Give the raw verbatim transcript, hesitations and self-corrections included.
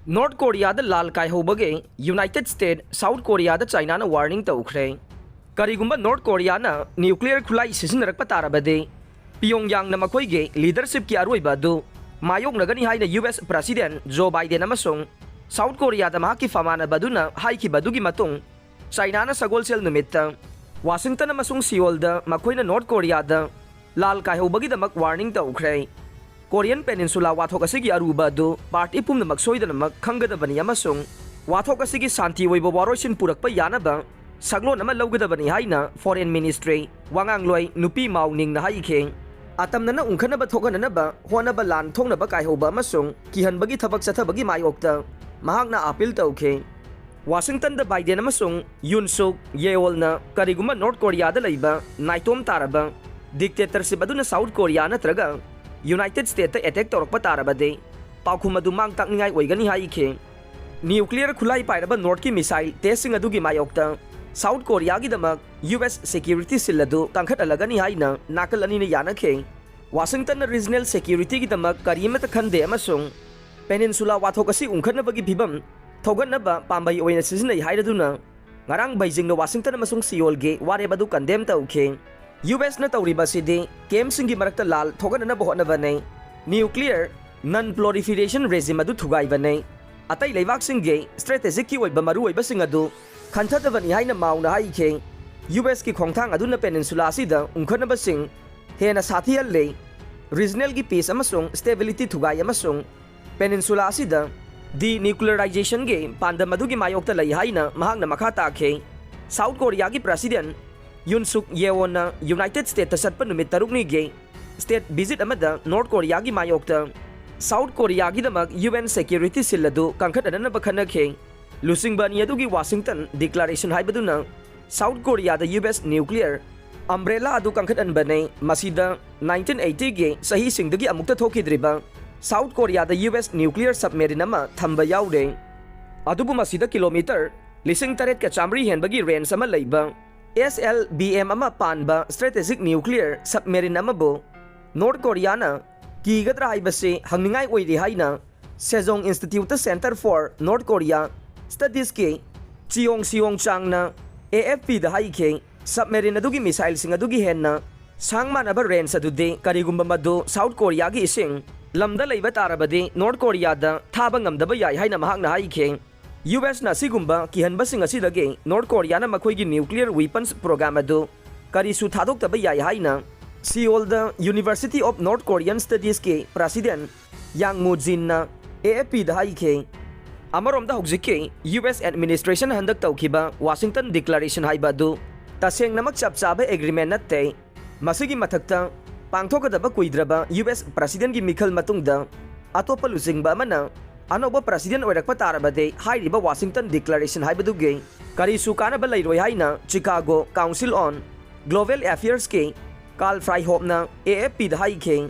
North ꯀꯣꯔꯤꯌꯥꯗ ꯂꯥꯜ ꯀꯥꯏꯍꯧꯕꯒꯤ United state south ꯀꯣꯔꯤꯌꯥꯗ ꯆꯥꯏꯅꯥꯅ warning ꯇꯧꯈ꯭ꯔꯦ꯫ ꯀꯔꯤꯒꯨꯝꯕ north ꯀꯣꯔꯤꯌꯥꯅ nuclear ꯈꯨꯠꯂꯥꯏ ꯁꯤꯖꯤꯟꯅꯔꯛꯄ ꯇꯥꯔꯕꯗꯤ, ꯄꯤꯌꯣꯡꯌꯥꯡꯅ ꯃꯈꯣꯏꯒꯤ ꯂꯤꯗꯔꯁꯤꯞꯀꯤ ꯑꯔꯣꯏꯕ ꯑꯗꯨ ꯃꯥꯌꯣꯛꯅꯒꯅꯤ ꯍꯥꯏꯅ ꯌꯨ ꯑꯦꯁ ꯄ꯭ꯔꯁꯤꯗꯦꯟ ꯖꯣ ꯕꯥꯏꯗꯦꯟ ꯑꯃꯁꯨꯡ ꯁꯥꯎꯠ ꯀꯣꯔꯤꯌꯥꯗ ꯃꯍꯥꯛꯀꯤ ꯐꯃꯥꯟꯅꯕ ꯑꯗꯨꯅ ꯍꯥꯏꯈꯤꯕ ꯑꯗꯨꯒꯤ ꯃꯇꯨꯡ, ꯆꯥꯏꯅꯥꯅ ꯁꯒꯣꯜꯁꯦꯜ ꯅꯨꯃꯤꯠꯇ ꯋꯥꯁꯤꯡꯇꯟ ꯑꯃꯁꯨꯡ ꯁꯤꯑꯣꯜꯗ ꯃꯈꯣꯏꯅ ꯅꯣꯔꯠ ꯀꯣꯔꯤꯌꯥꯗ ꯂꯥꯜ ꯀꯥꯏꯍꯧꯕꯒꯤꯗꯃꯛ ꯋꯥꯔꯅꯤꯡ ꯇꯧꯈ꯭ꯔꯦ꯫ ꯀꯣꯔꯤꯌꯟ ꯄꯦꯅꯤꯟꯁꯨꯂꯥ ꯋꯥꯊꯣꯛ ꯑꯁꯤꯒꯤ ꯑꯔꯨꯕ ꯑꯗꯨ ꯄꯥꯔꯇꯤ ꯄꯨꯝꯅꯃꯛ ꯁꯣꯏꯗꯅꯃꯛ ꯈꯪꯒꯗꯕꯅꯤ ꯑꯃꯁꯨꯡ ꯋꯥꯊꯣꯛ ꯑꯁꯤꯒꯤ ꯁꯥꯟꯇꯤ ꯑꯣꯏꯕ ꯋꯥꯔꯣꯏꯁꯤꯟ ꯄꯨꯔꯛꯄ ꯌꯥꯅꯕ ꯁꯛꯂꯣꯟ ꯑꯃ ꯂꯧꯒꯗꯕꯅꯤ ꯍꯥꯏꯅ ꯐꯣꯔꯦꯟ ꯃꯤꯅꯤꯁꯇ꯭ꯔꯤ ꯋꯥꯉꯥꯡꯂꯣꯏ ꯅꯨꯄꯤ ꯃꯥꯎ ꯅꯤꯡꯅ ꯍꯥꯏꯈꯤ꯫ ꯑꯇꯝꯅꯅ ꯎꯪꯈꯠꯅꯕ ꯊꯣꯛꯍꯟꯅꯅꯕ ꯍꯣꯠꯅꯕ ꯂꯥꯟ ꯊꯣꯛꯅꯕ ꯀꯥꯏꯍꯧꯕ ꯑꯃꯁꯨꯡ ꯀꯤꯍꯟꯕꯒꯤ ꯊꯕꯛ ꯆꯠꯊꯕꯒꯤ ꯃꯥꯌꯣꯛꯇ ꯃꯍꯥꯛꯅ ꯑꯥꯄꯤꯜ ꯇꯧꯈꯤ꯫ ꯋꯥꯁꯤꯡꯇꯟꯗ ꯕꯥꯏꯗꯦꯟ ꯑꯃꯁꯨꯡ ꯌꯨꯟ ꯁꯨꯛ ꯌꯦꯑꯣꯜꯅ ꯀꯔꯤꯒꯨꯝꯕ ꯅꯣꯔꯠ ꯀꯣꯔꯤꯌꯥꯗ ꯂꯩꯕ ꯅꯥꯏꯇꯣꯝ ꯇꯥꯔꯕ ꯗꯤꯛꯇꯦꯇꯔꯁꯤꯞ ꯑꯗꯨꯅ ꯁꯥꯎꯠ ꯀꯣꯔꯤꯌꯥ ꯅꯠꯇ꯭ꯔꯒ ꯌꯨꯅꯥꯏꯇꯦꯗ ꯁ꯭ꯇꯦꯠꯇ ꯑꯦꯇꯦꯛ ꯇꯧꯔꯛꯄ ꯇꯥꯔꯕꯗꯤ, ꯄꯥꯎꯈꯨꯝ ꯑꯗꯨ ꯃꯥꯡ ꯇꯥꯛꯅꯤꯡꯉꯥꯏ ꯑꯣꯏꯒꯅꯤ ꯍꯥꯏꯈꯤ꯫ ꯅ꯭ꯌꯨꯀ꯭ꯂꯤꯌꯔ ꯈꯨꯠꯂꯥꯏ ꯄꯥꯏꯔꯕ ꯅꯣꯔꯠꯀꯤ ꯃꯤꯁꯥꯏꯜ ꯇꯦꯁꯁꯤꯡ ꯑꯗꯨꯒꯤ ꯃꯥꯌꯣꯛꯇ ꯁꯥꯎꯠ ꯀꯣꯔꯤꯌꯥꯒꯤꯗꯃꯛ ꯌꯨ ꯑꯦꯁ ꯁꯦꯀ꯭ꯌꯨꯔꯤꯇꯤ ꯁꯤꯜ ꯑꯗꯨ ꯀꯟꯈꯠꯍꯜꯂꯒꯅꯤ ꯍꯥꯏꯅ ꯅꯥꯀꯜ ꯑꯅꯤꯅ ꯌꯥꯅꯈꯤ꯫ ꯋꯥꯁꯤꯡꯇꯟꯅ ꯔꯤꯖꯅꯦꯜ ꯁꯦꯀ꯭ꯌꯨꯔꯤꯇꯤꯒꯤꯗꯃꯛ ꯀꯔꯤ ꯑꯃꯠꯇ ꯈꯟꯗꯦ ꯑꯃꯁꯨꯡ ꯄꯦꯅꯤꯟꯁꯨꯂꯥ ꯋꯥꯊꯣꯛ ꯑꯁꯤ ꯎꯪꯈꯠꯅꯕꯒꯤ ꯐꯤꯚꯝ ꯊꯧꯒꯠꯅꯕ ꯄꯥꯝꯕꯩ ꯑꯣꯏꯅ ꯁꯤꯖꯤꯟꯅꯩ ꯍꯥꯏꯔꯗꯨꯅ, ꯉꯔꯥꯡ ꯕꯩꯖꯤꯡꯅ ꯋꯥꯁꯤꯡꯇꯟ ꯑꯃꯁꯨꯡ ꯁꯤꯑꯣꯜꯒꯤ ꯋꯥꯔꯦꯞ ꯑꯗꯨ ꯀꯟꯗꯦꯝ ꯇꯧꯈꯤ꯫ ꯌꯨ ꯑꯦꯁꯅ ꯇꯧꯔꯤꯕ ꯑꯁꯤꯗꯤ ꯀꯦꯝꯞꯁꯤꯡꯒꯤ ꯃꯔꯛꯇ ꯂꯥꯜ ꯊꯣꯛꯍꯟꯅꯅꯕ ꯍꯣꯠꯅꯕꯅꯤ꯫ ꯅ꯭ꯌꯨꯀ꯭ꯂꯤꯌꯔ ꯅꯟ ꯄ꯭ꯔꯣꯂꯤꯐꯤꯔꯦꯁꯟ ꯔꯦꯖꯤꯝ ꯑꯗꯨ ꯊꯨꯒꯥꯏꯕꯅꯤ꯫ ꯑꯇꯩ ꯂꯩꯕꯥꯛꯁꯤꯡꯒꯤ ꯁ꯭ꯇ꯭ꯔꯦꯇꯦꯖꯤꯛꯀꯤ ꯑꯣꯏꯕ ꯃꯔꯨꯑꯣꯏꯕꯁꯤꯡ ꯑꯗꯨ ꯈꯟꯊꯗꯕꯅꯤ ꯍꯥꯏꯅ ꯃꯥꯎꯅ ꯍꯥꯏꯈꯤ꯫ ꯌꯨ ꯑꯦꯁꯀꯤ ꯈꯣꯡꯊꯥꯡ ꯑꯗꯨꯅ ꯄꯦꯅꯤꯟꯁꯨꯂꯥ ꯑꯁꯤꯗ ꯎꯪꯈꯠꯅꯕꯁꯤꯡ ꯍꯦꯟꯅ ꯁꯥꯊꯤꯍꯜꯂꯦ, ꯔꯤꯖꯅꯦꯜꯒꯤ ꯄꯤꯁ ꯑꯃꯁꯨꯡ ꯁ꯭ꯇꯦꯕꯤꯂꯤꯇꯤ ꯊꯨꯒꯥꯏ ꯑꯃꯁꯨꯡ ꯄꯦꯅꯤꯟꯁꯨꯂꯥ ꯑꯁꯤꯗ ꯗꯤꯅ꯭ꯌꯨꯀ꯭ꯂꯤꯌꯔꯥꯏꯖꯦꯁꯟꯒꯤ ꯄꯥꯟꯗꯝ ꯑꯗꯨꯒꯤ ꯃꯥꯌꯣꯛꯇ ꯂꯩ ꯍꯥꯏꯅ ꯃꯍꯥꯛꯅ ꯃꯈꯥ ꯇꯥꯈꯤ꯫ ꯁꯥꯎꯠ ꯀꯣꯔꯤꯌꯥꯒꯤ ꯄ꯭ꯔꯁꯤꯗꯦꯟ ꯌꯨꯟ ꯁꯨꯛ ꯌꯦꯑꯣꯟꯅ ꯌꯨꯅꯥꯏꯇꯦꯗ ꯁ꯭ꯇꯦꯠꯇ ꯆꯠꯄ ꯅꯨꯃꯤꯠ ꯇꯔꯨꯛꯅꯤꯒꯤ ꯁ꯭ꯇꯦꯠ ꯚꯤꯖꯤꯠ ꯑꯃꯗ ꯅꯣꯔꯠ ꯀꯣꯔꯤꯌꯥꯒꯤ ꯃꯥꯌꯣꯛꯇ ꯁꯥꯎꯠ ꯀꯣꯔꯤꯌꯥꯒꯤꯗꯃꯛ ꯌꯨ ꯑꯦꯟ ꯁꯦꯀ꯭ꯌꯨꯔꯤꯇꯤ ꯁꯤꯜ ꯑꯗꯨ ꯀꯟꯈꯠꯍꯟꯅꯕ ꯈꯟꯅꯈꯤ꯫ ꯂꯨꯆꯤꯡꯕ ꯑꯅꯤ ꯑꯗꯨꯒꯤ ꯋꯥꯁꯤꯡꯇꯟ ꯗꯤꯀ꯭ꯂꯥꯔꯦꯁꯟ ꯍꯥꯏꯕꯗꯨꯅ ꯁꯥꯎꯠ ꯀꯣꯔꯤꯌꯥꯗ ꯌꯨ ꯑꯦꯁ ꯅ꯭ꯌꯨꯀ꯭ꯂꯤꯌꯔ ꯑꯝꯕ꯭ꯔꯦꯂꯥ ꯑꯗꯨ ꯀꯟꯈꯠꯍꯟꯕꯅꯤ꯫ ꯃꯁꯤꯗ ꯅꯥꯏꯟꯇꯤꯟ ꯑꯩꯠꯇꯤꯒꯤ ꯆꯍꯤꯁꯤꯡꯗꯒꯤ ꯑꯃꯨꯛꯇ ꯊꯣꯛꯈꯤꯗ꯭ꯔꯤꯕ ꯁꯥꯎꯠ ꯀꯣꯔꯤꯌꯥꯗ ꯌꯨ ꯑꯦꯁ ꯅ꯭ꯌꯨꯀ꯭ꯂꯤꯌꯔ ꯁꯕꯃꯦꯔꯤꯟ ꯑꯃ ꯊꯝꯕ ꯌꯥꯎꯔꯦ꯫ ꯑꯗꯨꯕꯨ ꯃꯁꯤꯗ ꯀꯤꯂꯣꯃꯤꯇꯔ ꯂꯤꯁꯤꯡ ꯇꯔꯦꯠꯀ ꯆꯥꯃꯔꯤ ꯍꯦꯟꯕꯒꯤ ꯔꯦꯟꯖ ꯑꯃ ꯂꯩꯕ ꯑꯦꯁ ꯑꯦꯜ ꯕꯤ ꯑꯦꯝ ꯑꯃ ꯄꯥꯟꯕ ꯁ꯭ꯇ꯭ꯔꯦꯇꯦꯖꯤꯛ ꯅ꯭ꯌꯨꯀ꯭ꯂꯤꯌꯔ ꯁꯕꯃꯦꯔꯤꯟ ꯑꯃꯕꯨ ꯅꯣꯔꯠ ꯀꯣꯔꯤꯌꯥꯅ ꯀꯤꯒꯗ꯭ꯔꯥ ꯍꯥꯏꯕꯁꯤ ꯍꯪꯅꯤꯡꯉꯥꯏ ꯑꯣꯏꯔꯤ ꯍꯥꯏꯅ Sejong Institute Center for North Korea Studies ꯀꯤ ꯆꯤꯌꯣꯡ ꯁꯤꯌꯣꯡ ꯆꯥꯡꯅ A F P ꯗ ꯍꯥꯏꯈꯤ, submarine ꯑꯗꯨꯒꯤ missile ꯁꯤꯡ ꯑꯗꯨꯒꯤ ꯍꯦꯟꯅ ꯁꯥꯡ ꯃꯥꯟꯅꯕ range ꯑꯗꯨꯗꯤ ꯀꯔꯤꯒꯨꯝꯕ ꯃꯗꯨ South Korea ꯒꯤ ꯏꯁꯤꯡ ꯂꯝꯗ ꯂꯩꯕ ꯇꯥꯔꯕꯗꯤ North Korea ꯗ ꯊꯥꯕ ꯉꯝꯗꯕ ꯌꯥꯏ ꯍꯥꯏꯅ ꯃꯍꯥꯛꯅ ꯍꯥꯏꯈꯤ꯫ U S ꯅ ꯑꯁꯤꯒꯨꯝꯕ ꯀꯤꯍꯟꯕꯁꯤꯡ ꯑꯁꯤꯗꯒꯤ North Korea ꯅ ꯃꯈꯣꯏꯒꯤ nuclear weapons program ꯑꯗꯨ ꯀꯔꯤꯁꯨ ꯊꯥꯗꯣꯛꯇꯕ ꯌꯥꯏ ꯍꯥꯏꯅ Seoul the University of North Korean Studies ꯀꯤ President Yang Mu Jin ꯅ A F P ꯗ ꯍꯥꯏꯈꯤ꯫ ꯑꯃꯔꯣꯝꯗ ꯍꯧꯖꯤꯛꯀꯤ U S administration ꯍꯟꯗꯛ ꯇꯧꯈꯤꯕ Washington Declaration ꯍꯥꯏꯕ ꯑꯗꯨ ꯇꯁꯦꯡꯅꯃꯛ ꯆꯞ ꯆꯥꯕ agreement ꯅꯠꯇꯦ꯫ ꯃꯁꯤꯒꯤ ꯃꯊꯛꯇ, ꯄꯥꯡꯊꯣꯛꯀꯗꯕ ꯀꯨꯏꯗ꯭ꯔꯕ U S President ꯀꯤ ꯃꯤꯈꯜ ꯃꯇꯨꯡꯗ ꯑꯇꯣꯞꯄ ꯂꯨꯆꯤꯡꯕ ꯑꯃꯅ ꯑꯅꯧꯕ President ꯑꯣꯏꯔꯛꯄ ꯇꯥꯔꯕꯗꯤ ꯍꯥꯏꯔꯤꯕ Washington Declaration ꯍꯥꯏꯕꯗꯨꯒꯤ ꯀꯔꯤꯁꯨ ꯀꯥꯟꯅꯕ ꯂꯩꯔꯣꯏ ꯍꯥꯏꯅ Chicago Council on Global Affairs ꯀꯤ Carl Freihoff ꯅ A F P ꯗ ꯍꯥꯏꯈꯤ꯫